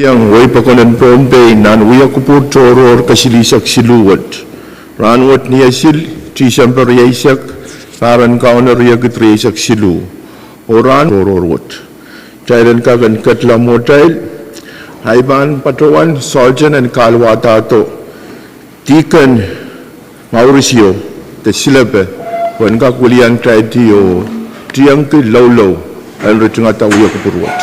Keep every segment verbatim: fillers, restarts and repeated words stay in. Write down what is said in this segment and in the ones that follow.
Iang wehi pokon en Pohnpei nan wia kupwur tohrohr kesilihsek siluh wet. Rahnwet ni esil, Tisempe rieisek, pahr en Kauno riekid rieisek siluh. Oh rahn tohrohr wet. Kitail en kak en ketla mwohtail, ahi pahn patohwan Sergeant en kahlwadahdo Deacon Maurizio de Silepe, pwehn kak wiliandi oh tiengki loulou en ritingada wia kupwur wet.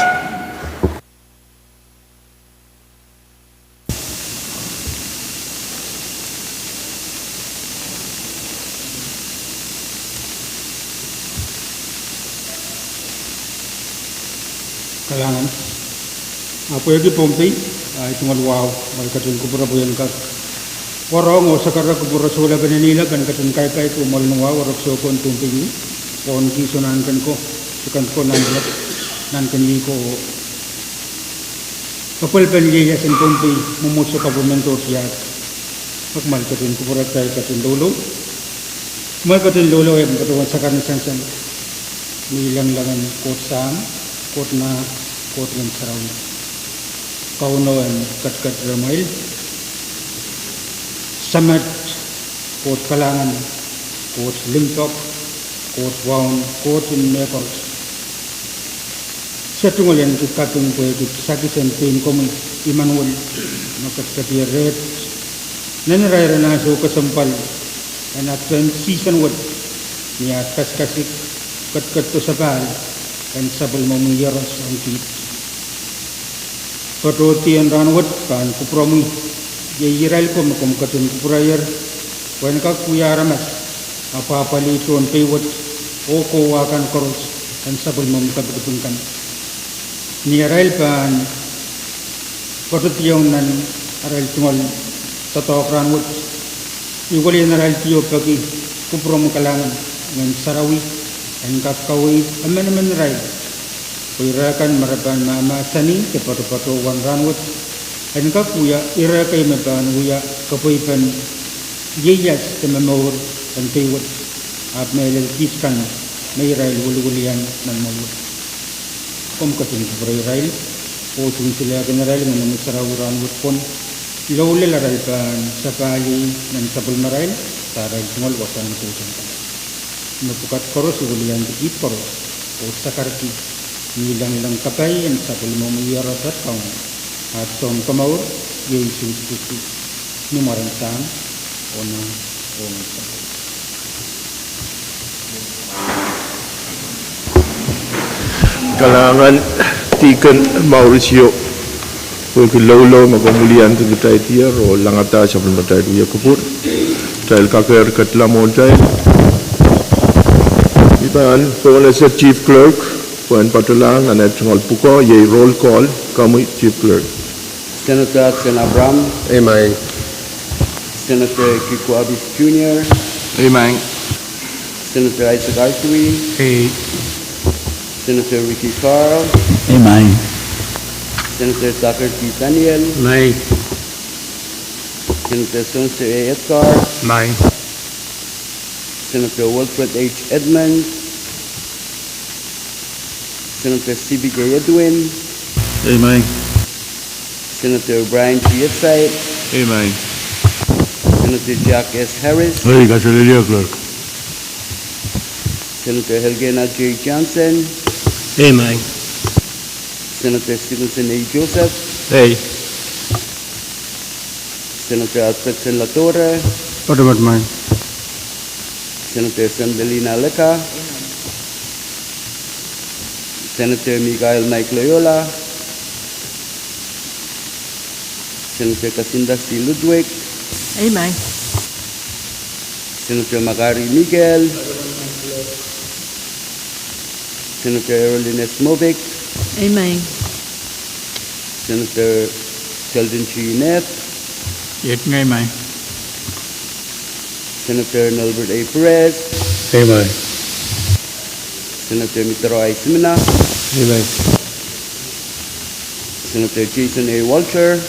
Kalahngan. A pwehki Pohnpei, a, tungoal wahu, mwail ketin kupwure pwe en kak warohng oh sakarada kupwure sohla peneinei lap en ketin kaikaik oh mwoalen wahu, warohng sohkon Pohnpei, pwehn kihsang nahnken ko, sekond ko, nan, nahnken ko, kapwelpen ieias en Pohnpei, mwomwohdiso, government oh tiahk. Ahpw mwail ketin kupwure, kitail ketin loulou. Mwail ketin loulou, e patohwan sakar ni sansal. Ni lenglengen Koht Sahm, Koht Nah, Koht Ngehn Sarawi. Kauno en ketiket rehmwail. Samat, Koht kalahngan, Koht limpoak, Koht waun, Koht en mehkoaros. Se tungoal en kak kaping pwehki kisakis en pein komwi, Immanuel, me ketiket rehmwail. Nan irair en ansou kesempwal en Advent season wet, ni aht kasikasik, ketiket doh sapahl en sapwellimomwi Iehros ong kiht. Patohdi en rahnwet pahn kupwuromwi, iei irail ko me komw ketin kupwureier, pwehn kak wia aramas apwahpwalih tohn pei wet, oh kowa kan koaros en sapwellimomwi kapikipik kan. Ni arail pahn patohdiong nan arail tungoal doadoahk rahnwet, I welian arail kihong peki kupwuromwi kalahngan, Ngehn Sarawi en kak kaweid emenemen irail. Pwe ire kan me re pahn mahmahsanih de poatopoatohwan rahnwet, en kak wia ire kei me pahn wia kapweipen ieias de momour en pei wet, ahpw mehlel kiht kan me irail wiliwilian nan mwohl wet. Komw ketin kupwure irail, oh tohnsilehkin irail Ngehnomwi Sarawi rahnwet pwon, loulel arail pahn sapahl iei nan sapwellimarail, de arail tungoal wasahn kousoan kan. Mepwukat koaros I weliandi kiht koaros, oh sakarki ni lengleng kapai en sapwellimomwi Iehros at Kaun, at Sounkomour, Sises Krais. Ni mwaren Sahm, oh Nah, oh Ngehn Sarawi. Kalahngan Deacon Maurizio, pwehki loulou me komw wiliandi kitaidier oh langada sapwellimatail wia kupwur. Kitail kakehr ketla mwohtail. I pahn pohnese Chief Clerk pwehn patohlahng nan eh tungoal pwukoa, iei roll call, komwi Chief Clerk. Senator Hudson Abraham. Amen. Senator Kiko Abis Junior. Amen. Senator Isaac Artui. Aye. Senator Ricky Carl. Amen. Senator Socrates Daniel. Amen. Senator Spencer A. Edgar. Amen. Senator Wilfred H. Edmonds. Senator Sibi K. Edwin. Amen. Senator Brian T. Essay. Amen. Senator Jack S. Harris. Aye, kaselehlie Clerk. Senator Elkena J. Johnson. Amen. Senator Stevenson A. Joseph. Aye. Senator Alfredson Ladora. Patopato, amen. Senator Sandalina Lega. Senator Michael Mike Loyola. Senator Kasinda C. Ludwig. Amen. Senator Makari Miguel. Senator Erolines Movic. Amen. Senator Sheldon G. Neff. Amen. Senator Nelbert A. Perez. Amen. Senator Mitero Aisimina. Amen. Senator Jason A. Walter.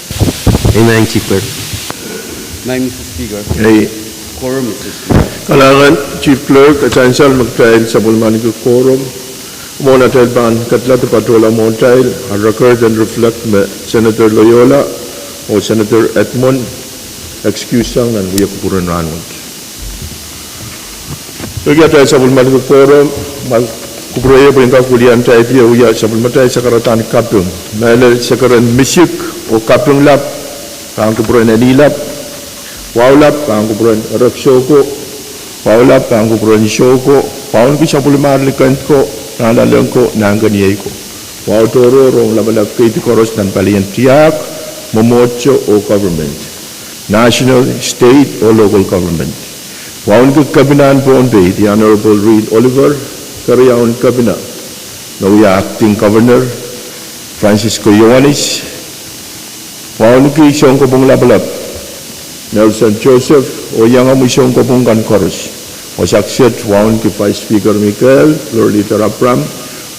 Amen, Chief Clerk. Amen, Mister Speaker. Aye. Quorum, Mister Speaker. Kalahngan Chief Clerk, e sansal me kitail sapwellimaniki quorum. Mwohn atail pahn kedlahte patohla mwohtail, a record en reflect me Senator Loyola oh Senator Edmund excuse sang nan wia kupwuren rahnwet. Peki atail sapwellime likin korom, ma kupwure pwe I en kak wiliandi wia sapwellimatail sakaradahn kaping. Mehlel sakaren misik oh kaping lap pahn kupwuren Eni Lap, Wahu Lap pahn kupwuren Erek Sohko, Wahu Lap pahn kupwuren Sohko, wauneki sapwellimahr likin ko, Rahn Lalen ko, Nahnkeniei ko. Wahu tohrohr ong lapalap keidi koaros nan palien tiahk, mwomwohdiso oh government, national, state oh local government. Wauneki Kepinahn Pohnpei, the Honorable Reed Oliver, keriaun Kepina, me wia Acting Governor Francisco Ioanis, wauneki sounkopwung lapalap Nelson Joseph oh iangahki sounkopwung kan koaros. Wasa kiset wauneki Vice Speaker Mikel, Floor Leader Abraham,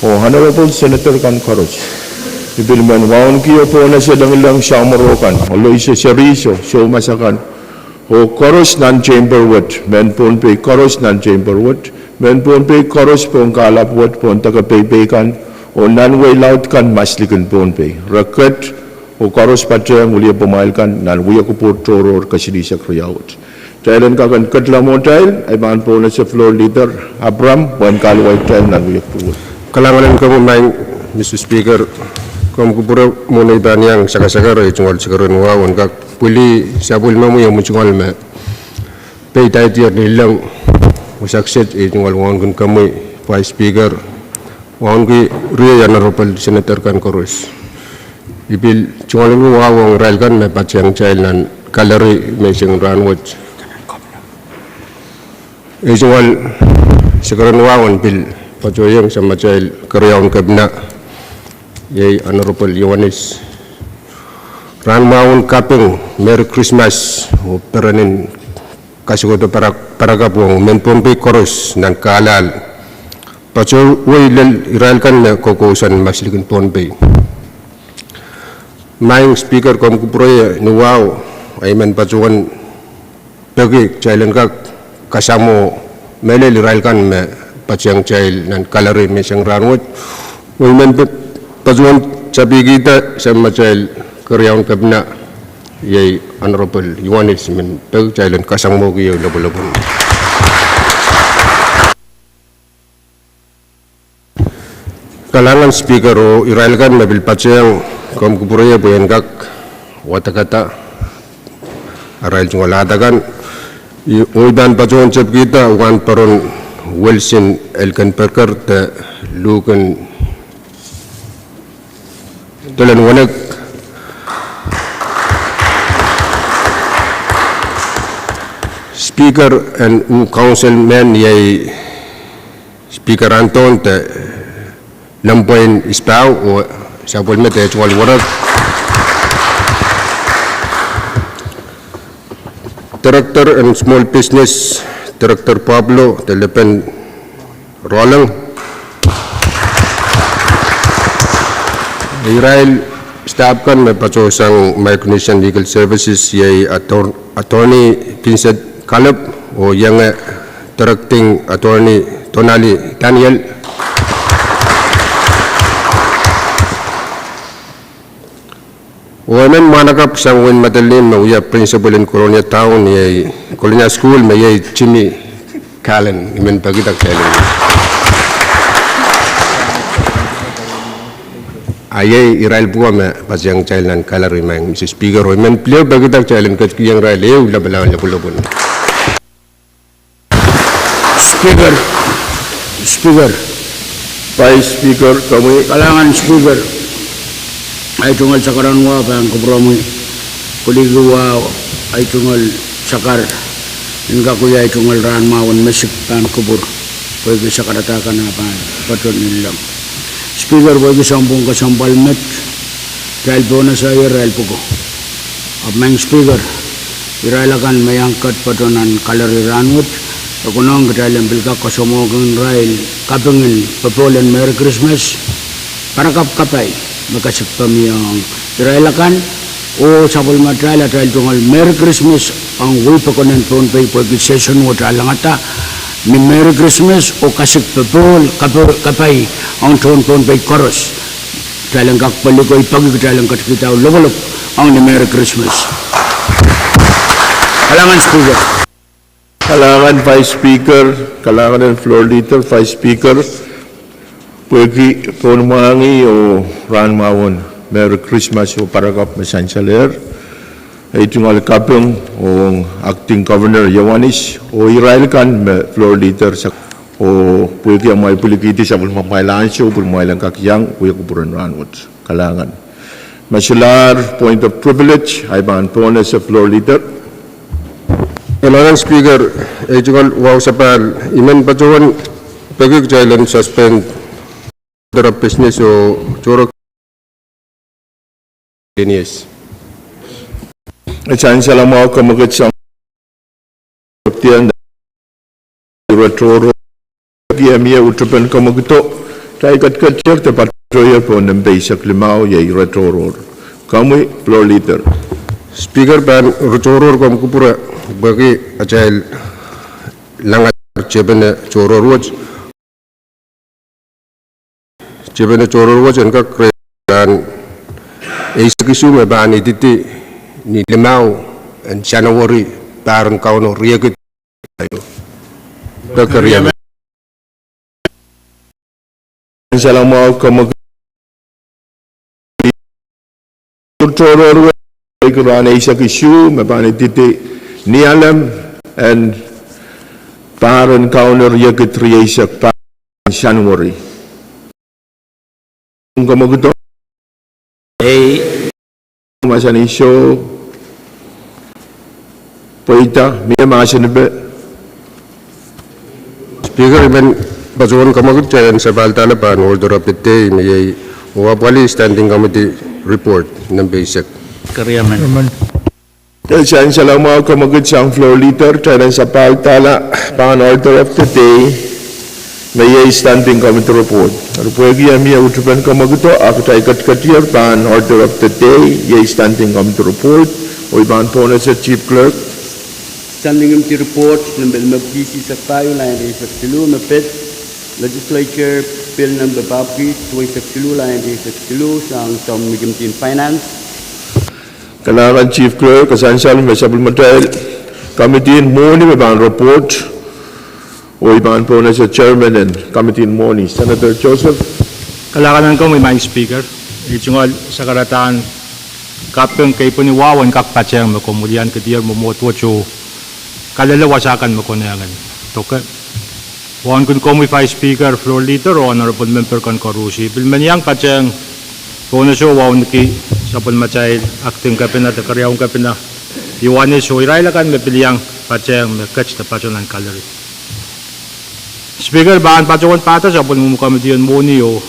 oh Honorable Senator kan koaros. I pil men wauneki oh pohnese lengileng samworo kan, Aloysius Riis oh soumas akan, oh koaros nan chamber wet, mehn Pohnpei koaros nan chamber wet, mehn Pohnpei koaros pohn kahlap wet, pohn deke peipei kan, oh nan wehi laud kan mas likin Pohnpei. Re ket oh koaros patehng wiliepamwail kan nan wia kupwur tohrohr kesilihsek riau wet. Kitail en kak en kedla mwohtail, I pahn pohnese Floor Leader Abraham pwehn kahluwa kitail nan wia kupwur wet. Kalahngan en komwi, Maing Mister Speaker. Komw kupwure, mwohn ei pahn iang sakasakar, ei tungoal sakaren wahu en kak pwilih sapwellimomwi omwi tungoal me peidaidier ni leng. Wasa kiset ei tungoal wauneki komwi Vice Speaker, wauneki riei Honorable Senator kan koaros. I pil tungoal wahu ong irail kan me patehng kitail nan gallery menseng rahnwet. Ei tungoal sakaren wahu en pil patohiong samatail keriaun Kepina, iei Honorable Ioanis, rahn mwahu en kaping, Merry Christmas oh perenin kasukodo parak-, parakapw ong mehn Pohnpei koaros nan kahlahl. Patohwei lel irail kan me kokousoan mas likin Pohnpei. Maing Speaker, komw kupwure ni wahu, I men patohwan peki kitail en kak kasamwo mehlel irail kan me patehng kitail nan gallery menseng rahnwet. Oh I men pe-, patohwan tapikihda samatail keriaun Kepina, iei Honorable Ioanis, I men peki kitail en kasamwohki ehu lopwulopwun. Kalahngan Speaker, oh irail kan me pil patehng, komw kupwure pwe en kak wadekada arail tungoal ahd akan. I, oh I pahn patohwan tepkihda wahnpoaron Wilson Elkenberger de Luken Dolen Wenek, Speaker en uh Council men, iei Speaker Anton de Lempwein Isbau oh sapwellime de tungoal werek. Director en Small Business, Director Pablo de Leben Roleng. Irail staff kan me patohsang Micronesian Legal Services, iei Attorney Vincent Kalep oh ienge Directing Attorney Donali Daniel. Oh emen mwahnakapw sang wehin Madolenihmw me wia principal en Kolonia Town, iei Kolonia School, me iei Jimmy Callan, I men pekida kitail en. A iei irail pwuko me patehng kitail nan gallery, Maing Mister Speaker, oh I men pil pekida kitail en ketikihong irail ehu lapalap lopwulopwun. Speaker, Speaker, Vice Speaker, komwi. Kalahngan Speaker, ei tungoal sakaradahn wahu pahn kupwuromwi, kolihki wahu, ei tungoal sakar, en kak wia ei tungoal rahn mwahu en mesik pahn kupwur, pwehki sakarada kan a pahn patohwan ni leng. Speaker, pwehki sounpwong kesempwal met, kitail pohnese irail pwuko. Ahpw Maing Speaker, irail akan me iang ket patohwan nan gallery rahnwet, e konehng kitail en pil kak kasamwohki irail kaping en popohl en Merry Christmas, parakapw kapai me kesik pahn mihmi ong irail akan, oh sapwellimatail atail tungoal Merry Christmas ong wehi pokon en Pohnpei pwehki session wet a langada, Ni Merry Christmas oh kasik popohl, kapo-, kapai ong tohn Pohnpei koaros. Kitail en kak pwelikoa peki kitail en ketikihda lopwolopw ong ni Merry Christmas. Kalahngan Speaker. Kalahngan Vice Speaker, kalahngan en Floor Leader, Vice Speaker, pwehki pohnmwahngih oh rahnmwahun Merry Christmas oh parakapw me sansalehr. Ei tungoal kaping ong Acting Governor Iohannis oh irail kan me Floor Leader sak, oh pwehki amwail pwilikihdi sapwellimamwail ansou pwe kumwail en kak iang wia kupwuren rahnwet. Kalahngan. Me solahr point of privilege, ahi pahn pohnese Floor Leader. Kalahngan Speaker, ei tungoal wahu sapahl, I men patohwan peki kitail en suspend order of business oh tohrohr. Sansal mwahu kemwekid sang ire tohrohr, pwehki mie utupen kemwekido, kitail ketiketier de patohier pohn nempe eisek limau, iei ire tohrohr. Komwi Floor Leader. Speaker, pahn ire tohrohr komw kupwure, pwehki atail langadahr tepene tohrohr wet. Tepene tohrohr wet en kak rehn eisek isuh me pahn ididi ni limau en Sanuweri, pahr en Kauno riekid. Peki, riemmen. Sansal mwahu kemwekid tohrohr wet, pwehki rahn eisek isuh me pahn ididi ni alem en pahr en Kauno riekid rieisek, pahr en Sanuweri. Kemwekido. Ei. Mahsanih soh. Pweida, mie mahsanipe? Speaker, I men patohwan kemwekid kitail en sapahl dahla pahn order of the day, me iei oh apwalih Standing Committee Report nempe eisek. Keriamen. Sansal mwahu kemwekid sang Floor Leader, kitail en sapahl dahla pahn order of the day, me iei Standing Committee Report. Eri pwehki mie utupen kemwekido, a kitail ketiketier pahn order of the day, iei Standing Committee Report, oh I pahn pohnese Chief Clerk. Standing Committee Report nempe limepwiki isihsek pahieu, lain rieisek siluh, me pid Legislature Bill nempe papwiki duweisek siluh, lain rieisek siluh, sang Committee en Finance. Kalahngan Chief Clerk, kasansal me sapwellimatail Committee en Mwohni me pahn report, oh I pahn pohnese Chairman en Committee en Mwohni, Senator Joseph. Kalahngan en komwi Madam Speaker, ei tungoal sakaradahn kaping keipweni wahu en kak patehng me komw wiliankedier mwomwohd wet oh kalelehpw wasa kan me konehng en doke. Wauneki komwi Vice Speaker, Floor Leader, oh Honorable Member kan koaros. I pil men iang patehng pohnese wauneki sapwellimatail Acting Kepina de Keriaun Kepina Iohannis oh irail akan me pil iang patehng me ket de patoh nan gallery. Speaker, pahn patohwan pahda sapwellimomwi Committee en Mwohni oh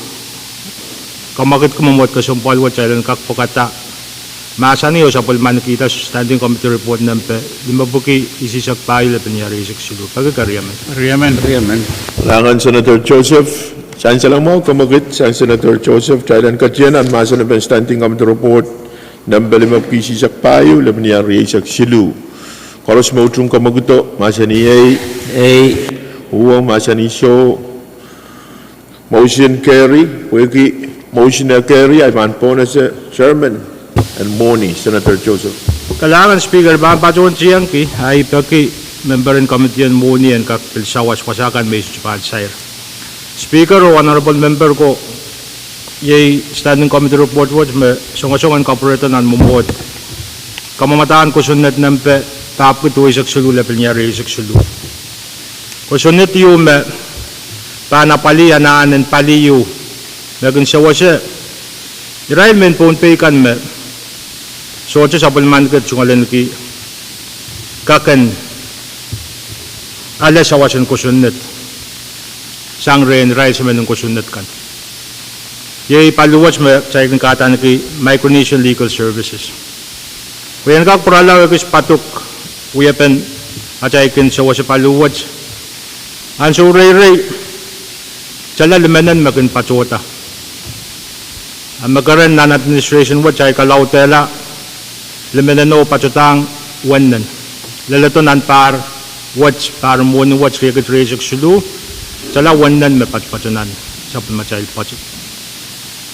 kemwekidki mwomwohd kesempwal wet kitail en kak pwekada mahsanih oh sapwellimanikihda Standing Committee Report nempe limepwiki isihsek pahieu, lepin ia rieisek siluh. Peki, keriamen. Kalahngan Senator Joseph. Sansal mwahu kemwekid sang Senator Joseph, kitail en ketie nan mahsen en Standing Committee Report nempe limepwiki isihsek pahieu, lepin ia rieisek siluh. Koaros me utung kemwekido, mahsanih ei. Ei. Uhwong, mahsanih soh. Motion carry, pwehki motion e carry, ahi pahn pohnese Chairman en Mwohni, Senator Joseph. Kalahngan Speaker, pahn patohwan tiengki, ahi peki member en Committee en Mwohni en kak pil sawas wasa kan me I sohte pahn sair. Speaker oh Honorable Member ko, iei Standing Committee Report wet me songosong en kapwurehda nan mwomwohd kamwomwadahn kosonned nempe papwiki duweisek siluh, lepin ia rieisek siluh. Kosonned ieu me pahn apwalih anahn en pali ieu me kin sewese irail mehn Pohnpei kan me sohte sapwellimaniki de tungoaleniki kak en ale sawas en kosonned sang rehn irail semen en kosonned kan. Iei paliu wet me kitail kin kahdaneki Micronesian Legal Services. Pwe I en kak pwurala ekis padok wiepen atail kin sewese paliu wet. Ansou reirei, tala limenen me kin patohda. A me keren nan administration wet kitail kalaudehla limeneno patohdahng wennen, leledo nan pahr wet, pahr en mwohni wet riekid rieisek siluh, tala wennen me patopato nan sapwellimatail budget.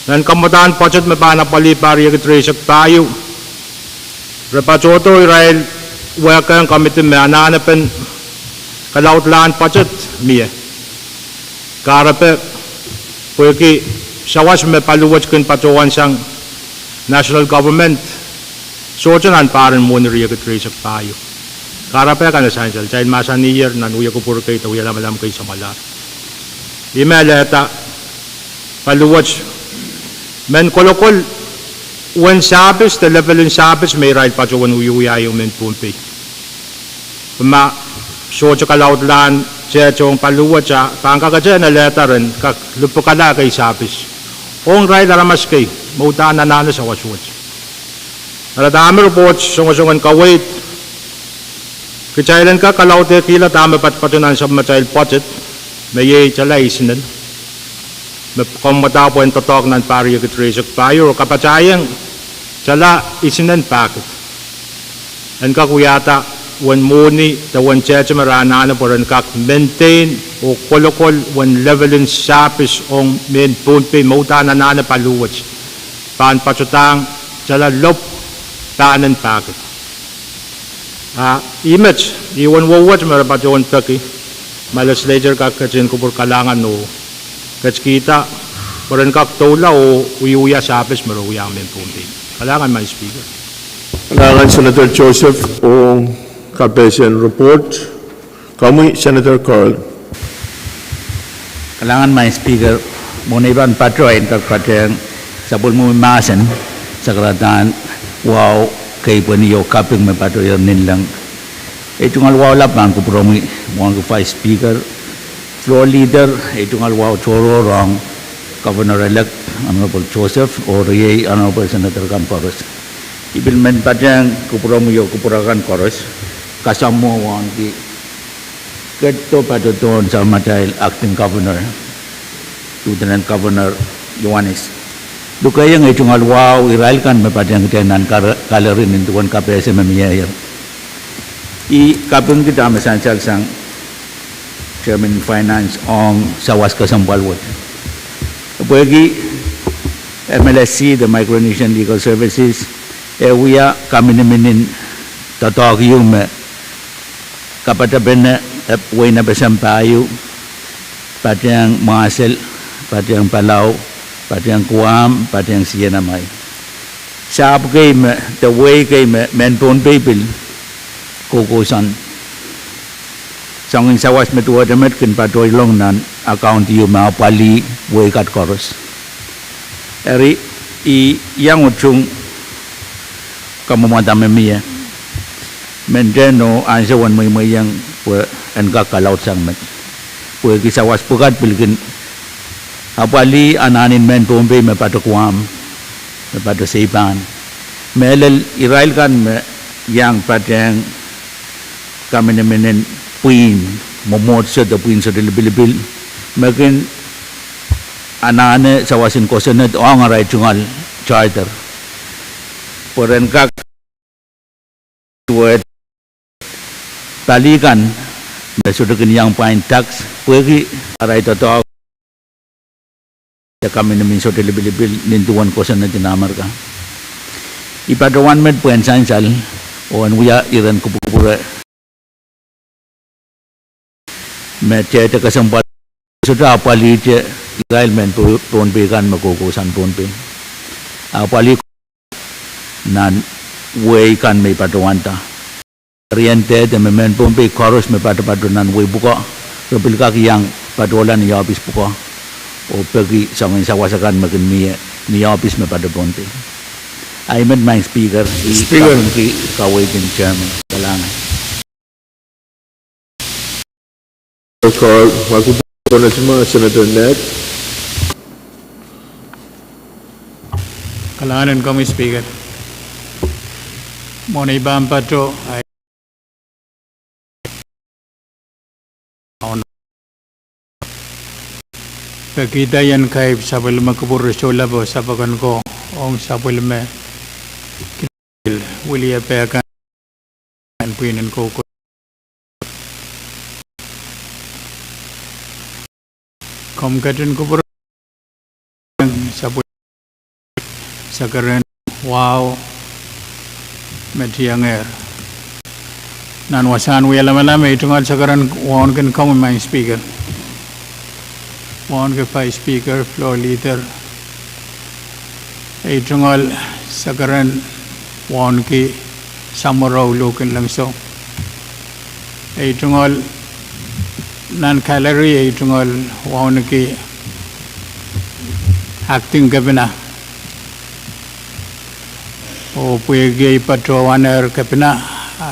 Nan kamwadahn budget me pahn apwalih pahr riekid rieisek pahieu, re patohdo irail wehkehng committee me anahnepen kalaudlahn budget mie. Kahrepe, pwehki sawas me paliwet kin patohwansang national government sohte nan pahr en mwohni riekid rieisek pahieu. Kahrepe kan e sansal, kitail mahsaniher nan wia kupwur kei de wia lamalam kei samwalahr. Ih me alehda paliwet mehn kolokol uwen service de level en service me irail patohwan wiewia ieu mehn Pohnpei. Ma sohte kalaudlahn sehse ong paliwet, a pahn kakete en alehda ren kak lipwukala ekei service ong irail aramas kei me uhdahn anahne sawas wet. Eri dahme report songosong en kaweid, kitail en kak kalaudehkihla dahme patopato nan sapwellimatail budget, me iei tala isinen, me kamwadahn pwehn doadoahk nan pahr riekid rieisek pahieu, oh kapatahieng tala isinen pahkid en kak wiahda uwen mwohni de uwen sehse me re anahne pwe ren kak maintain oh kolokol uwen level en service ong mehn Pohnpei me uhdahn anahne paliwet, pahn patodahng tala lopw pahnen pahkid. A ih met, ih uwen wet me re patohwan peki, ma legislature kak ketin kupwur kalahngan oh ketikihda pwe ren kak doula oh wiewia service me re wiahiong mehn Pohnpei. Kalahngan, Madam Speaker. Kalahngan, Senator Joseph, ong kapehse en report. Komwi, Senator Carl. Kalahngan, Madam Speaker. Mwohn ei pahn pato, I en kak patehng sapwellimomwi mahsen sakaradahn wahu kei pweni oh kaping me patohier ninleng. Ei tungoal wahu lap pahn kupwuromwi, Madam Vice Speaker, Floor Leader, ei tungoal wahu tohrohr ong Governor-elect Honorable Joseph, oh riei Honorable Senator kan koaros. I pil men patehng kupwuromwi oh kupwur akan koaros, kasamwo wauneki ketido patohdohn sapwellimatail Acting Governor, Lieutenant Governor Iohannis. Lukehiong ei tungoal wahu irail kan me patehng kitail nan kar-, kalari nin duwen kapehse me mieier. I kapingki dahme sansal sang Chairman Finance ong sawas kesempwal wet. Pwehki M L S C de Micronesian Legal Services e wia kaminiminin doadoahk ieu me kapatapene wehin FSM pahieu, patehng Mwahsel, patehng Palau, patehng Guam, patehng C N M I. Sahpw kei me, de wehi kei me mehn Pohnpei pil koukousoan soangen sawas me duwehte met kin patohlong nan account ieu me apwalih wehi kat koaros. Eri, I iang utung kamwomwada me mie, mentehno ansou en mweimweiong pwe en kak kalaudsang met. Pwehki sawas pwukat pil kin apwalih anahnen mehn Pohnpei me pato Guam, me pato Seipan. Mehlel irail kan me iang patehng kaminiminin pwihn mwomwohdiso de pwihn sohte lipilipil, me kin anahne sawas en kosonned ong arail tungoal charter, pwe ren kak duwehte pali kan me sohte kin iang pwain tax, pwehki arail doadoahk de kaminimin sohte lipilipil nin duwen kosonned en Amerika. I patohwan met pwehn sansal, oh en wia iren kupwukupwure me tehte kesempwal, sohte apwalihte irail mehn Po-, Pohnpei kan me koukousoan Pohnpei. Apwalih nan wehi kan me I patohwanda. Eri en dehde me mehn Pohnpei koaros me patopato nan wehi pwukoa, re pil kak iang patohla ni ohpis pwukoa, oh peki soangen sawas akan me kin mie ni ohpis me pato Pohnpei. Ahi met, Madam Speaker, I kapingki kaweid en Chairman. Kalahngan. Kalahngan en komwi Speaker. Mwohn ei pahn pato, I pekihda I en kaip sapwellime kupwur re sohla po sapwokon ko ong sapwellime wiliepehkan pwihn en koukout. Komw ketin kupwure sapwellime sekeren wahu me tiengehr. Nan wasahn wie lamalam, ei tungoal sekeren wauneki komwi, Madam Speaker. Wauneki Vice Speaker, Floor Leader. Ei tungoal sekeren wauneki Samworo Luhk en Lengso. Ei tungoal nan gallery, ei tungoal wauneki Acting Kepina. Oh pwehki ei patohwanehr Kepina,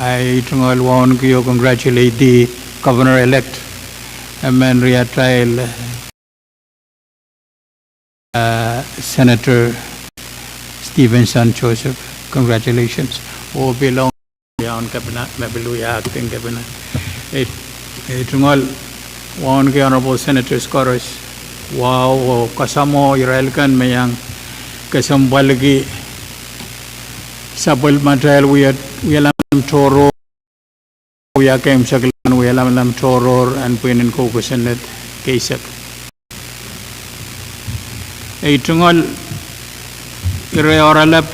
ei tungoal wauneki oh congratulate the Governor-elect, emen riatail, uh, Senator Stevenson Joseph. Congratulations. Oh pil ong iaun Kepina, me pil wia Acting Kepina. Ei, ei tungoal wauneki Honorable Senators koaros wahu oh kasamwo irail kan me iang kesempwaliki sapwellimatail wie, wielam tohrohr, wia keimwseklahn wie lamalam tohrohr en pwihn en kou kosonned keisek. Ei tungoal ire oaralap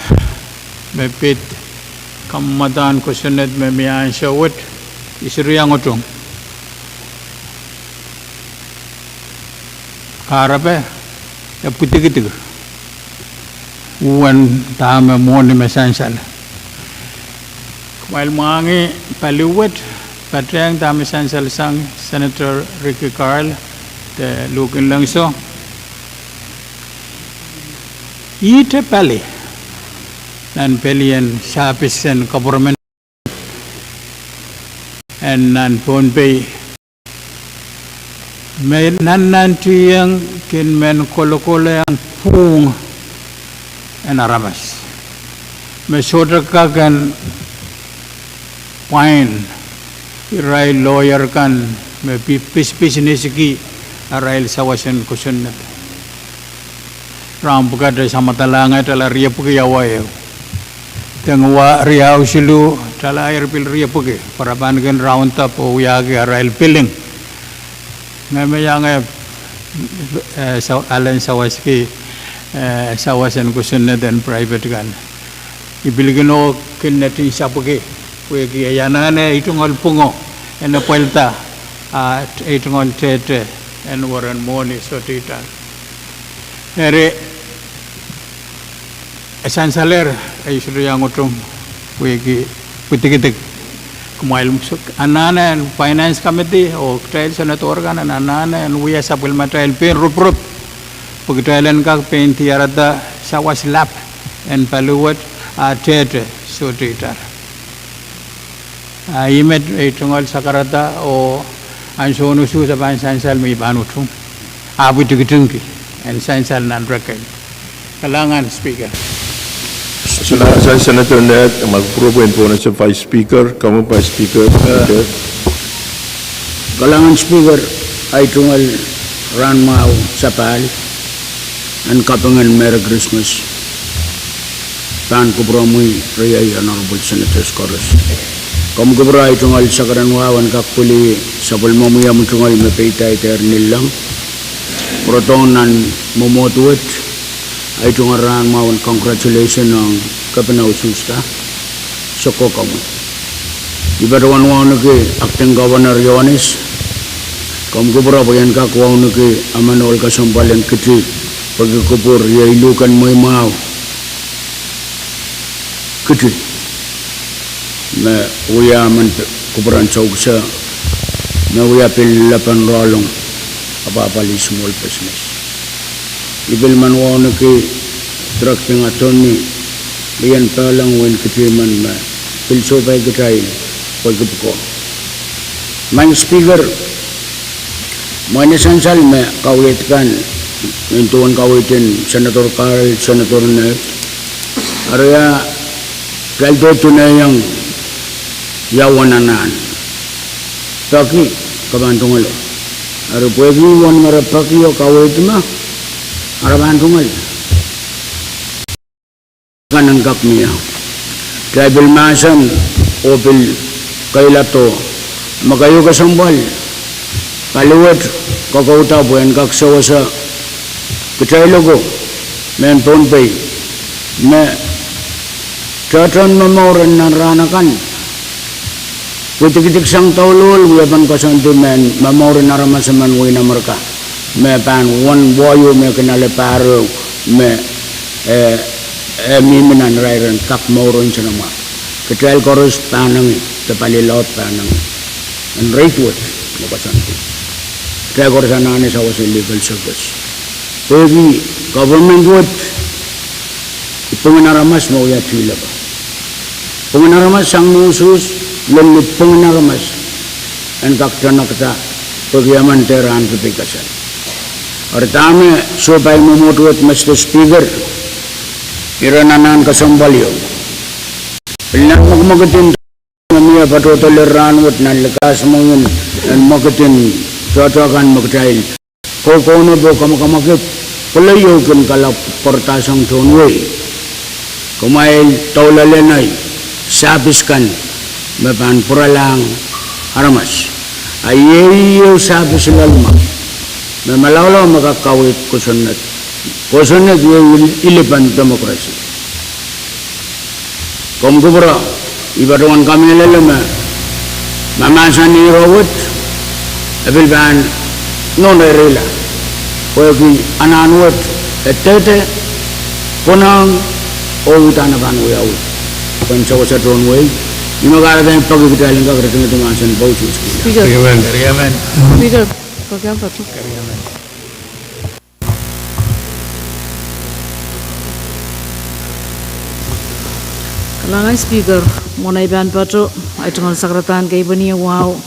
me pid kamwadahn kosonned me mie ansou wet, Isiriang Otung. Kahrepe e pwidikidik uwen dahme mwohni me sansal. Kumwail mwahngih paliwet, patehng dahme sansal sang Senator Ricky Carl de Luhk en Lengso. Ihte pali nan pelien sahpis en koperment en nan Pohnpei me nannantihong kin men kolokolehng pwuhng en aramas me sohte kak en pwain irail lawyer kan me pi-, pisipisiniki arail sawas en kosonned. Rahn pwukat e samwadahlahngete ala riepwiki awa ehu. Deng wa riau siluh, talair pil riepwiki, pwe re pahn kin round up oh wiahki arail billing. Ngehi me iang, eh, sa-, alen sawaski, eh, sawas en kosonned en private kan. I pil kin oh kin netin sapwiki, pwehki e anahne ei tungoal pwungo en epwelda, ah, ei tungoal tehte en weren mwohni sohte itar. Eri, e sansalehr, ei Isiriang Otung, pwehki pwidikidik. Kumwail anahne en Finance Committee oh kitail senedor kan en anahne en wia sapwellimatail pein ruprop, pwe kitail en kak pein diarada sawas lap en paliwet, ah, tehte sohte itar. Ah, ih met ei tungoal sakarada oh ansoun usuhs e pahn sansal me I pahn utung. Ahpw I tikitingki en sansal nan record. Kalahngan Speaker. Sen-, Senator Ned, ma kupwurupwurehn pohn ese Vice Speaker, komwi Vice Speaker. Kalahngan Speaker, ei tungoal rahn mwahu sapahl en kaping en Merry Christmas pahn kupwuromwi riei Honorable Senators koaros. Komw kupwure ei tungoal sekeren wahu en kak pwilih sapwellimomwi omw tungoal me peidaidehr nillong. Pwurodohng nan mwomwohd wet, ei tungoal rahn mwahu en congratulation ong Kepina Usuhsta. Soko komwi. I patohwan wauneki Acting Governor Ioanis. Komw kupwure pwe I en kak wauneki emen ohl kesempwal en Kiti, pwehki kupwur iei luhk en mweimwahu Kiti me wia emen kupwuren soukis, me wia pil lepen rohlong apwahpwalih small business. I pil men wauneki Directing Attorney Lian Pahleng, wehin Kiti men me pil sohpai kitail pwehki pwukoa. Madam Speaker, mwein e sansal me kaweid kan, nin duwen kaweid en Senator Carl, Senator Ned, eri a, kitail doh tuneiong ia uwen anahn. Peki, ke pahn tungoal. Eri pwehki uwen me re peki oh kaweid ma, a re pahn tungoal. Kan en kak mie. Kitail pil mahsen oh pil keilado me keieu kesempwal, paliwet kokouda pwe en kak sewese kitail oko mehn Pohnpei me tohtohn momour en nan rahn akan pwe dikidik sang douluhl wiepen koasoandi mehn momour en aramas emen wehin Amerika me pahn wahio me kin ale pahr ehu me, eh, eh, mihmi nan irair en kak mour en soanamwahu. Kitail koaros pahn nangih, de pali laud pahn nangih. En reit wet me koasoandi, kitail koaros anahne sawas en legal service. Pwehki government wet I pwungen aramas me wia tilepe. Pwungen aramas sang mwohsuhs, lel ni pwungen aramas en kak tonakda pwehki emen dehr ahneki peikasal. Eri dahme sohpai mwomwohdiso wet, Mister Speaker, iren anahn kesempwal ieu. Pil nan mwekimwekid en me mie patohdo lel rahn wet nan likas mwein en mwekid en tohtohn kan me kitail koukounopo kamwakamwakid, pweleo kin kalap pwarada sang tohn wehi. Kumwail doulahng nei sahpis kan me pahn pwuralahng aramas. A iei ehu sahpis loalmwahu me malaulau me kak kaweid kosonned. Kosonned iei ilipen democracy. Komw kupwure, I patohwan kamehlele me mahmahsen ire wet e pil pahn nohn reirei la. Pwehki anahn wet e dehde, konehng, oh uhdahn e pahn wiawi. Pwehn sewese tohn wehi, I men kahrehda peki kitail en kak ritingedi mahsen poususki. Speaker. Speaker, kokiampe. Kalahngan Speaker, mwohn ei pahn patoh, ei tungoal sakaradahn kei pweni wahu,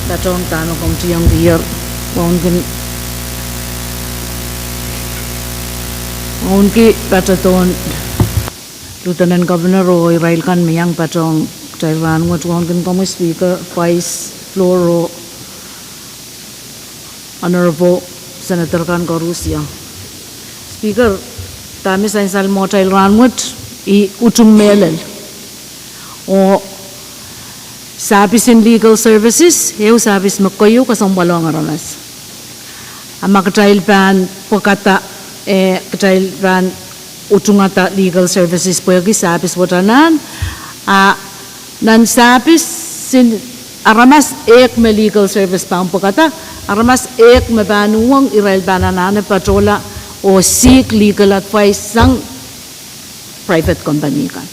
patohng dahme komw tiong dier, wauneki, wauneki patohdohn Lieutenant Governor oh irail kan me iang patohng kitail rahnwet, wauneki komwi Speaker, Vice, Floor oh Honorable Senator kan koaros. Speaker, dahme sansal mwohtail rahnwet, I utung mehlel. Oh sahpis en legal services, ehu sahpis me keieu kesempwal ong aramas. A ma kitail pahn pwekada, eh, kitail pahn utungada legal services pwehki sahpis wet anahn, a nan sahpis en aramas ehk me legal service pahn pwekada, aramas ehk me pahn uhwong irail pahn anahne patohla oh seek legal advice sang private company kan.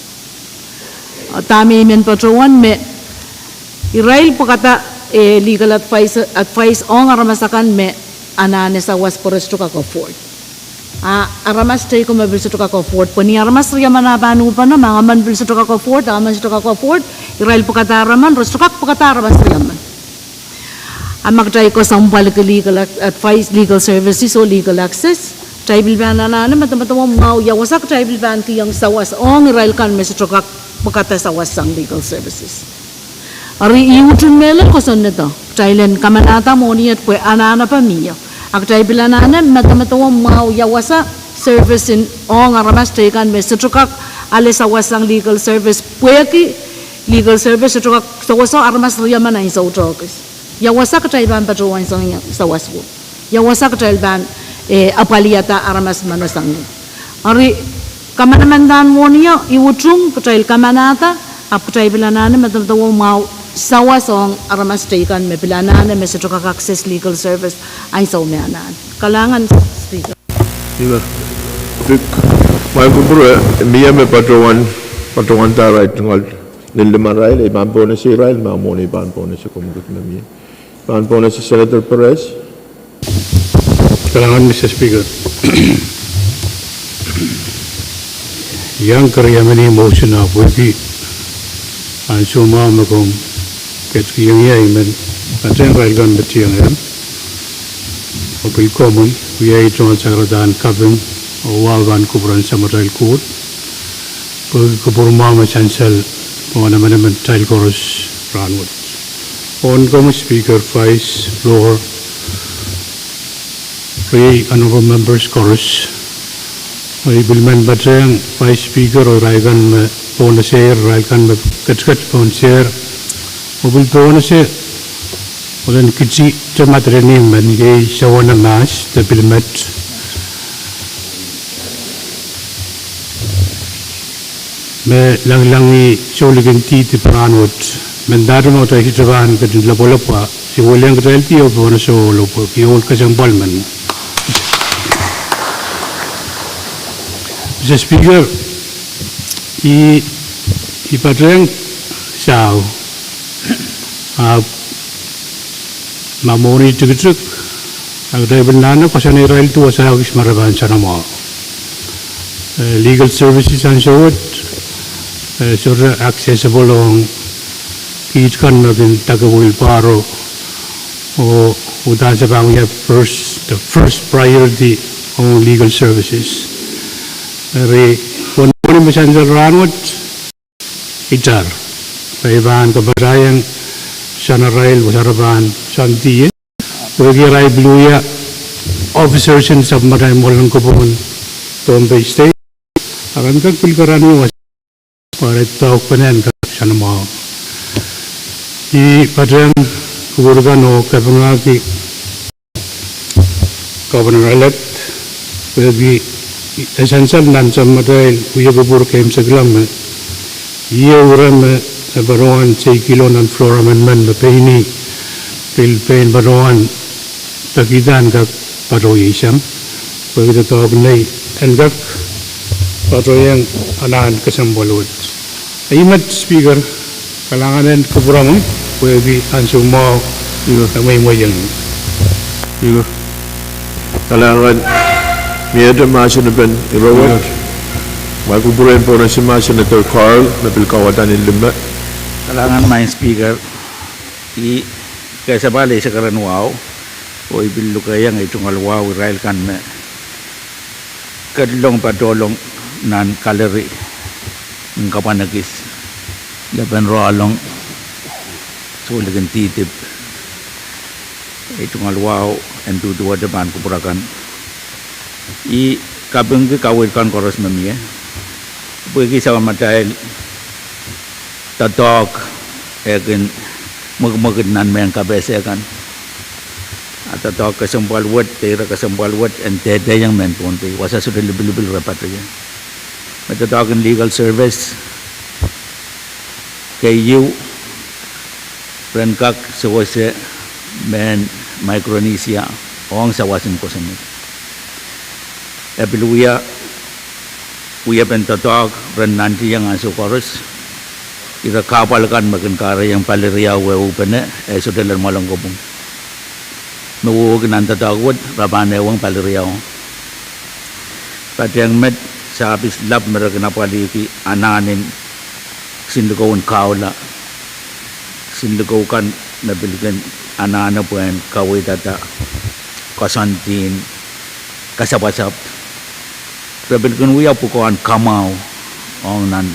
A dahme I men patohwan me irail pwekada, eh, legal advice, advice ong aramas akan me anahne sawas pwe re sohte kak afford. A aramas teiko me pil sohte kak afford, pwe ni aramas riemen a pahn uhpene, ma emen pil sohte kak afford, a emen sohte kak afford, irail pwekada emen, re sohte kak pwekada aramas riemen. A ma kitail kesempwalki legal ac-, advice, legal services oh legal access, kitail pil pahn anahne medemedewe mwahu ia wasa kitail pil pahn kihong sawas ong irail kan me sohte kak pwekada sawas sang legal services. Eri I utung mehlel kosonnedo, kitail en kamanahda mwohni et pwe anahnepe mie. A kitail pil anahne medemedewe mwahu ia wasa service en ong aramas teikan me sohte kak ale sawas sang legal service pwehki legal service sohte kak sewese aramas riemen ahnsou tohkis. Ia wasa kitail pahn patohwan sang sawas wo. Ia wasa kitail pahn, eh, apwalihada aramas meno sang. Eri kamanamandan mwohni o, I utung kitail kamanahda, ahpw kitail pil anahne medemedewe mwahu sawas ong aramas teikan me pil anahne me sohte kak access legal service ahnsou me anahne. Kalahngan Speaker. Ih, mwail kupwure, mie me patohwan, patohwanda arail tungoal limarail, I pahn pohnese irail, ma mwohni I pahn pohnese komw kut me mie. Pahn pohnese Senator Perez. Kalahngan Mister Speaker. I iang keriameni motion ahpw wehwehki ansou mwahu me komw ketikihong ie, I men patehng irail kan me tieng emen. Oh pil komwi, wia ei tungoal sakaradahn kaping oh wahu pahn kupwuren Samatail Koht pwehki kupwur mwahu me sansal pohn emenemen kitail koaros rahnwet. Wauneki komwi Speaker, Vice, Floor, riei honorable members koaros. Oh I pil men patehng Vice Speaker oh irail kan me pohnese, irail kan me ketiket pohnese, oh pil pohnese Olen kiti te matereni men iei sawana mahs de pil met me langilangih souleng en dihdi pwe rahnwet, mendahte ma kitail sohte pahn ketin lopwolopwa, se weleng kitail di oh pahn sohte lopwolopwa, iei ohl kesempwal men. Mister Speaker, I, I patehng sahu. Ahpw ma mwohni tikitik, a kitail pil anahne koasoane irail duwehte sahkis me re pahn soanamwahu. Eh, legal services ansou wet, eh, sohte accessible ong kiht kan me kin dake wheelbarrow, oh uhdahn se pahn wia first, the first priority ong legal services. Eri, uwen mwohni me sansal rahnwet, itar, re pahn kapatahieng soanarail, wasa re pahn soandi ie. Pwehki arail pil wia officers en sapwmatail mwoalen kopwung en Pohnpei State, a ren kak pil karanih wasa pwe re doadoahk pene en kak soanamwahu. I patehng kupwur kan oh kapingahki Governor-elect pwehki e sansal nan sapwmatail wia kupwur keimwseklahng me ieu ire me e patohwan seikihlo nan floor amendment me pein ih pil pein patohwan pekihda en kak patohwan sang, pwehki doadoahk nei en kak patohwan anahn kesempwal wet. Ei met Speaker, kalahngan en kupwuramwei pwehki ansou mwahu. Io. E mweimweiong. Io. Kalahngan, miehte mahsen en ire wet. Io. Mwail kupwur en Pohnpei State, Senator Carl, me pil kauwada ni lime. Kalahngan, Madam Speaker. I kesempwal eisek ren wahu, oh I pil lukehiong ei tungoal wahu irail kan me ketilong patohlong nan gallery en kapwan ekis, lepin rohlong souleng en dihdi, ei tungoal wahu en duduwehte pahn kupwur akan. I kapingki kaweid kan koaros me mie, pwehki sapwmatail doadoahk e kin mwekimwekid nan mehn kapehse kan. A doadoahk kesempwal wet, de ire kesempwal wet en dehdehiong mehn Pohnpei, wasa sohte lipilipil re patohwan ie. Me doadoahk en legal service, keieu, ren kak sewese mehn Micronesia ong sawas en kosonned. E pil wia, wiepen doadoahk ren nantihong ansou koaros ire kahpwal kan me kin kahrehiong pali riau wehwehpene, e sohte lel mwoalen kopwung. Me wehwehki nan doadoahk wet, re pahn ehuong pali riau. Patehng met, sahpis lap me re kin apwalihki anahn en kisin likou en kahula, kisin likou kan me pil kin anahne pwehn kaweidada koasoandi en kasapwasapw. Re pil kin wia pwukoahn kamwahu ong nan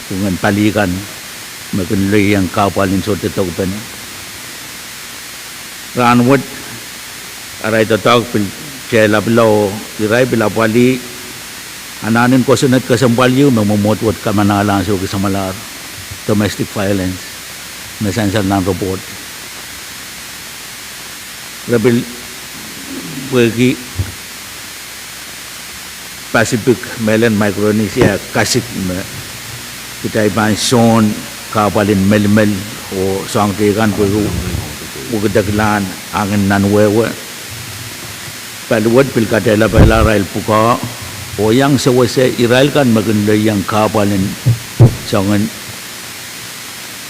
pwungen pali kan me kin lelohng kahpwal en sohte dokpene. Rahnwet, arail doadoahk pil tehlapila oh irail pil apwalih anahn en kosonned kesempwal ieu me mwomwohd wet kamanahla ansouki samwalahr domestic violence me sansal nan report. Re pil pwehki Pacific, mehlel Micronesia, kasik me kitail pahn sohn kahpwal en melimel oh soahng teikan pwehki wekidekla angin nan wehwe. Pali wet pil katehlapihla arail pwukoa oh iang sewese irail kan me kin lelohng kahpwal en soangen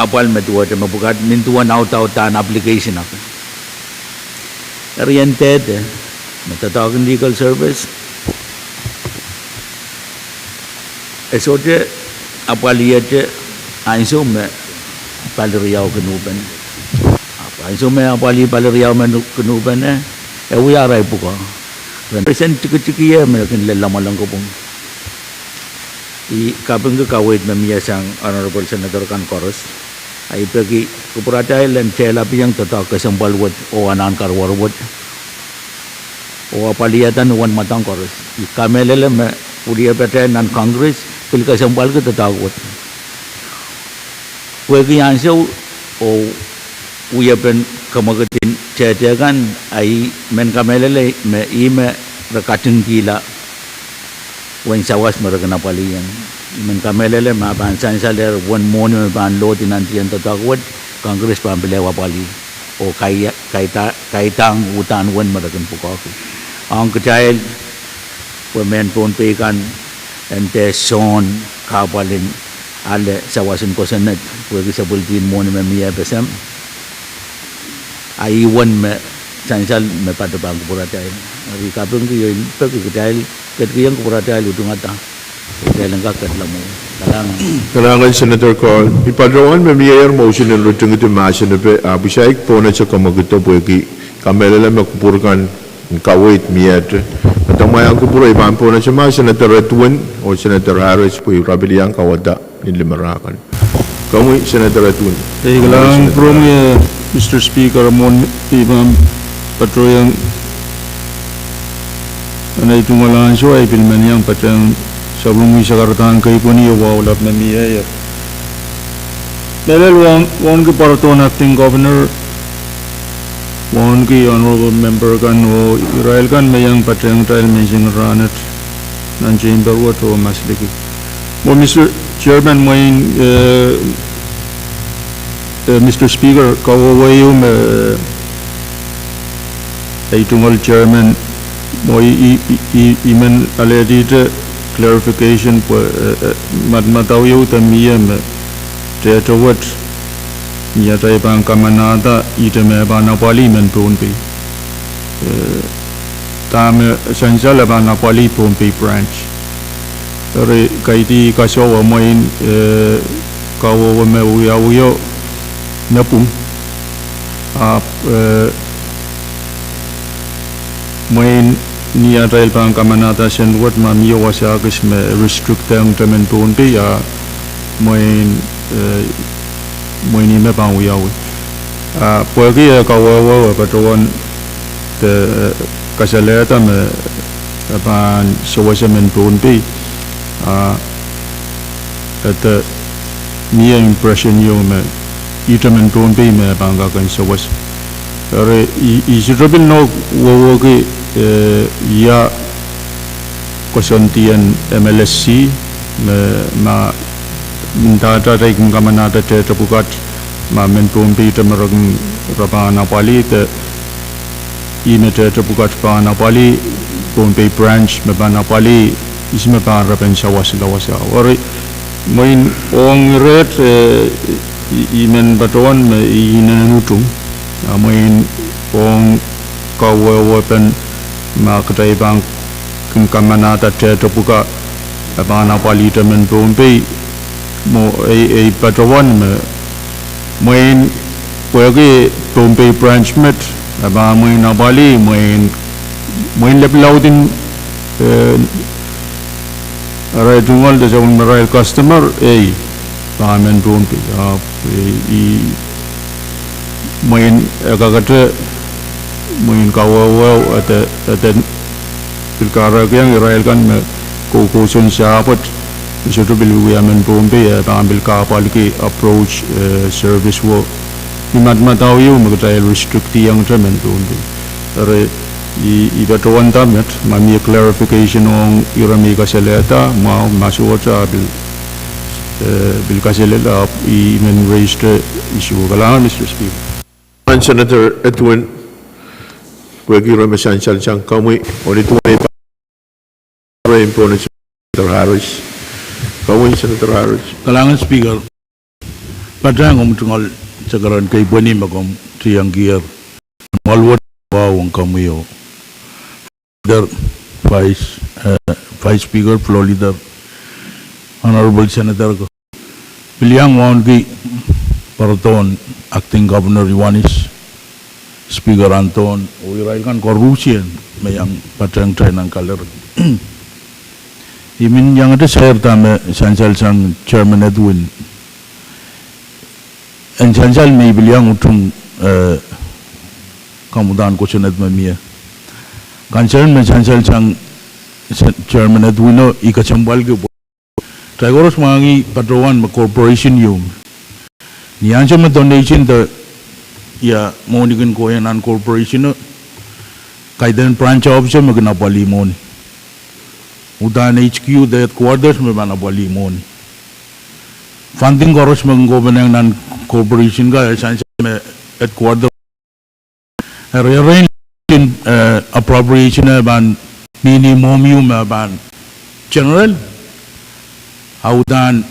apwal me duwehte me pwukat nin duwen audaudahn application akan. Eri en dehde me doadoahk en legal service, e sohte apwalihete ansou me pali riau kin uhpene. Ahpw ansou me apwalih pali riau me kin uhpene, e wia arail pwukoa. Ren pesen tikitik ie me kin lel mwoalen kopwung. I kapingki kaweid me mie sang Honorable Senator kan koaros, a I peki kupwuratail en tehlapiong doadoahk kesempwal wet oh anahn karuwar wet oh apwalihada ni uwen mwadang koaros. I kamehlele me wiliepatail nan Congress pil kesempwalki doadoahk wet, pwehki ansou oh wiepen kemwekid Tehte kan, a I men kamehlele me ih me re katingkihla uwen sawas me re kin apwalih ien. I men kamehlele ma pahn sansalehr uwen mwohni me pahn lohdi nan tiahk doadoahk wet, Congress pahn pil ehu apwalih oh kaida, kaidahng uhdahn uwen me re kin pwukoahki. Ong kitail, pwe mehn Pohnpei kan, e dehr sohn kahpwal en ale sawas en kosonned pwehki sapwellimen mwohni me mie pesem. A ih uwen me sansal me patohwan kupwuratail. Eri kapingki ien peki kitail ketikihong kupwuratail utungada. Kitail en kak ketla mwo. Kalahngan. Kalahngan Senator Kohl. I patohwan me mieier motion en ritingidi mahsen epe, ahpw I saik pohnese kamwekid pwehki I kamehlele me kupwur kan en kaweid miehte. Eri ma I kupwure I pahn pohnese ma Senator Edwin oh Senator Harris pwe ira pil iang kauwada ni limara kan. Komwi Senator Edwin. Ei, kalahngan pwurehng ie, Mister Speaker, mwohn I pahn patohwan, nan ei tungoal ansou I pil men iang patehng sapwellime sakaradahn keipweni oh wahu lap me mieier. Mehlel waun, wauneki pwarodohn Acting Governor, wauneki Honorable Member kan oh irail kan me iang patehng kitail menseng rahnwet nan chamber wet oh masliki. Mwo Mister Chairman, mwein, eh, eh, Mister Speaker, kawehwe ieu me, eh, ei tungoal Chairman, mwo I, I, I, I, I men alehdihte clarification pwe, eh, eh, madamadau ieu de mie me tehte wet, ni atail pahn kamanahda ihte me pahn apwalih mehn Pohnpei. Eh, dahme sansal e pahn apwalih Pohnpei branch. Eri kaidehn kasohwa mwein, eh, kawehwe me wiawio me pwung. Ahpw, eh, mwein ni atail pahn kamanahda sent wet ma mie wasa kis me restrict-ehng ihte mehn Pohnpei a mwein, eh, mwein ih me pahn wiawi. Ah, pwehki e kawehwe e patohwan de, eh, kasalehda me, eh, pahn sewese mehn Pohnpei, ah, e de mie impression ieu me ihte mehn Pohnpei me pahn kak en sewese. Eri I, I sohte pil nohk wehwehki, eh, ia koasoandien M L S C, me, ma, ndahda atail kin kamanahda tehte pwukat, ma mehn Pohnpei ihte me re kin, re pahn apwalih de, ih me tehte pwukat pahn apwalih, Pohnpei branch me pahn apwalih, ihs me pahn repen sawas lawasa. Eri, mwein ong iret, eh, I, I men patohwan me I inenen utung. A mwein ong kawehwepen ma kitail pahn kin kamanahda tehte pwukat, e pahn apwalih ihte mehn Pohnpei, mwo ei, ei patohwan me, mwein pwehki Pohnpei branch met, e pahn mwein apwalih, mwein, mwein lepin laud en, eh, arail tungoal de sapwellime arail customer, ei, pahn mehn Pohnpei. Ah, eh, I, mwein e kakete, mwein kawehwe, e de, e de pil kahrekiong irail kan me kou, kousoan sahpwet, me sohte pil wia mehn Pohnpei, e pahn pil kahpwalki approach, eh, service wo. Ni madamadau ieu me kitail restrict-iong ihte mehn Pohnpei. Eri, I, I patohwan da met, ma mie clarification ong ire me I kasalehda, mwahu ma sohte a pil, eh, pil kasalehda, I men raise-te issue. Kalahngan, Mister Speaker. Kalahngan Senator Edwin, pwehki ire me sansal sang komwi, oh ni duwen ei pahn Harris. Komwi Senator Harris. Kalahngan Speaker. Patehng komwi tungoal sakaradahn keipweni me komw tiengkier. Mwoal wet, wahu ong komwi oh Leader, Vice, eh, Vice Speaker, Floor Leader, Honorable Senator, pil iang wauneki pwarodohn Acting Governor Iohannis, Speaker Anton, oh irail kan koarusie me iang patehng kitail nan kalerek. I men iangete sair dahme sansal sang Chairman Edwin. En sansal me I pil iang utung, eh, kamwudan kosonned me mie. Concern me sansal sang Chairman Edwin-o I kesempwalki pwe kitail koaros mwahngih patohwan me corporation ieu me ni ansou me donation de ia mwohni kin kohieng nan corporation o, kaidehn branch office me kin apwalih mwohni. Uhdahn H Q de headquarters me pahn apwalih mwohni. Funding koaros me kin kohpenehng nan corporation ka e sansal me headquarter. Eri erein, eh, appropriation e pahn mihmi mwohmwi me pahn general. A uhdahn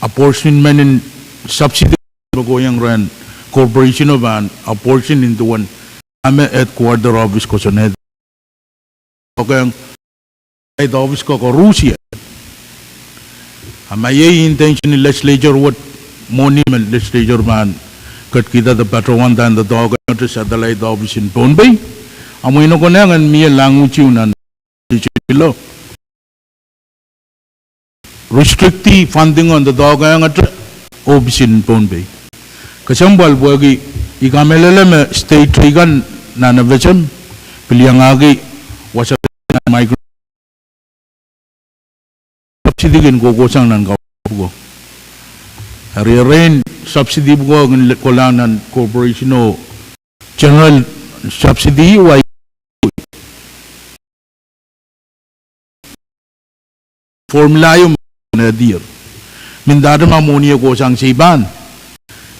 apportionment en subsidy me kohieng rehn corporation o pahn apportion nin duwen dahme headquarter office kosonned. Okeng, satellite office ko koarusie. A ma iei intention en legislature wet, mwohni me legislature pahn ketkihda de patohwan dahn doadoahk ong satellite office en Pohnpei. A mwein e konehng en mie language ieu nan legislature bill o restrict-i funding en doadoahk ong office en Pohnpei. Kesempwal pwehki I kamehlele me state teikan nan FSM pil iangahki wasa micro subsidy kin kohkohsang nan kaweid pwuko. Eri erein subsidy pwuko kin le-, kolahng nan corporation o general subsidy wa formula ieu me nehdier. Mendahte ma mwohni e kohsang sei pahn,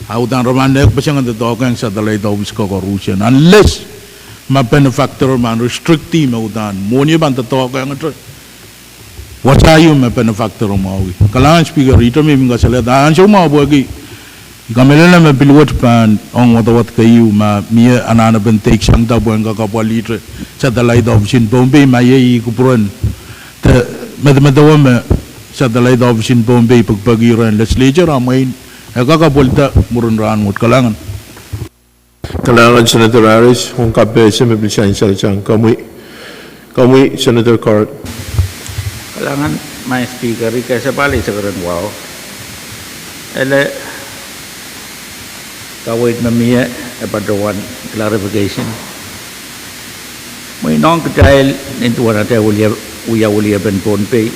a uhdahn re pahn ehk peseng en doadoahk ong satellite office ko koarusie. Unless ma benefactor pahn restrict-i me uhdahn mwohni e pahn doadoahk ong wasa ieu me benefactor mwahuki. Kalahngan Speaker, ihte me I men kasalehda ansou mwahu pwehki I kamehlele me pil wet pahn ong wadawad keieu ma mie anahnepen deiksang da pwehn kak apwalihte satellite office en Pohnpei ma iei kupwuren de medemedewe me satellite office en Pohnpei pekipeki rehn legislature a mwein e kak apwalihda mwurin rahnwet. Kalahngan. Kalahngan Senator Harris, ong kapehse me pil sansal sang komwi. Komwi Senator Carl. Kalahngan Madam Speaker, I kesempwal eisek ren wahu. Ele kaweid me mie e patohwan clarification. Mwein ong kitail nin duwen atail wia, wia weliepen Pohnpei.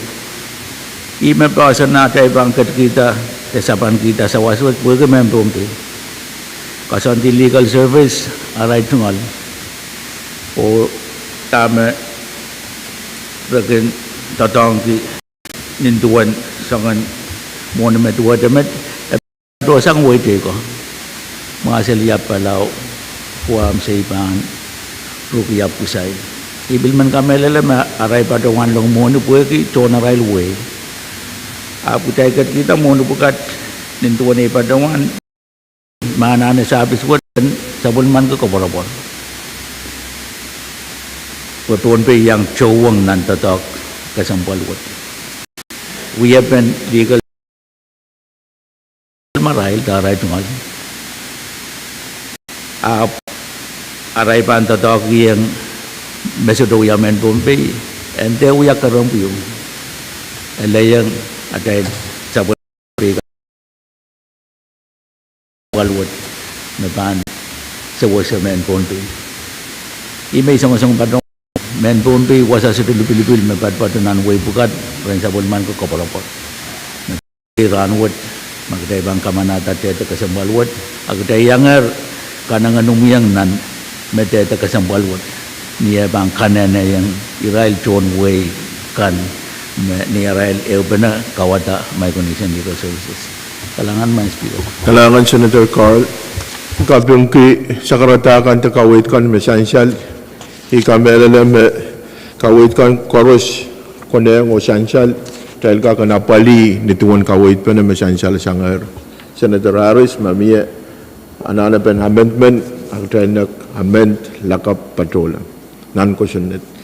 Ih me poahsoan atail pahn ketkihda de sapankihda sawas wet pwehki mehn Pohnpei. Koasoandi legal service arail tungoal. Oh dahme re kin doadoahngki nin duwen soangen mwohni me duwehte met, e patohsang wehi teikan. Mwahsel iap palau, Guam sei pahn, Ruk iap Kusai. I pil men kamehlele me arail patohwan long mwohni pwehki tohn arail wehi. Ahpw kitail ketkihda mwohni pwukat nin duwen ei patohwan me anahne service wet en sapwellimanki koapworopwor. Pwe Pohnpei iang tohwong nan doadoahk kesempwal wet. Wiepen legal marail de arail tungoal. Ahpw arail pahn doadoahkieng me sohte wia mehn Pohnpei, en dehr wia kerempwio. Elehieng atail sapwellime pei ka- pwukat wet me pahn sewese mehn Pohnpei. Ih me I songosong patohwan, mehn Pohnpei wasa sohte lipilipil me patopato nan wehi pwukat, ren sapwellimanki koapworopwor. Rahnwet, ma kitail pahn kamanahda dehde kesempwal wet, a kitail iangehr kanengen imwiong nan me dehde kesempwal wet, ni eh pahn kaneneieng irail tohn wehi kan me ni arail ehupene kauwada Micronesian Legal Services. Kalahngan Madam Speaker. Kalahngan Senator Carl. Kapingki sakarada kan de kaweid kan me sansal. I kamehlele me kaweid kan koaros konehng oh sansal, kitail kak en apwalih nin duwen kaweidpene me sansal sangehr. Senator Harris, ma mie anahnepen amendment, a kitail en amend lakapw patohla nan kosonned.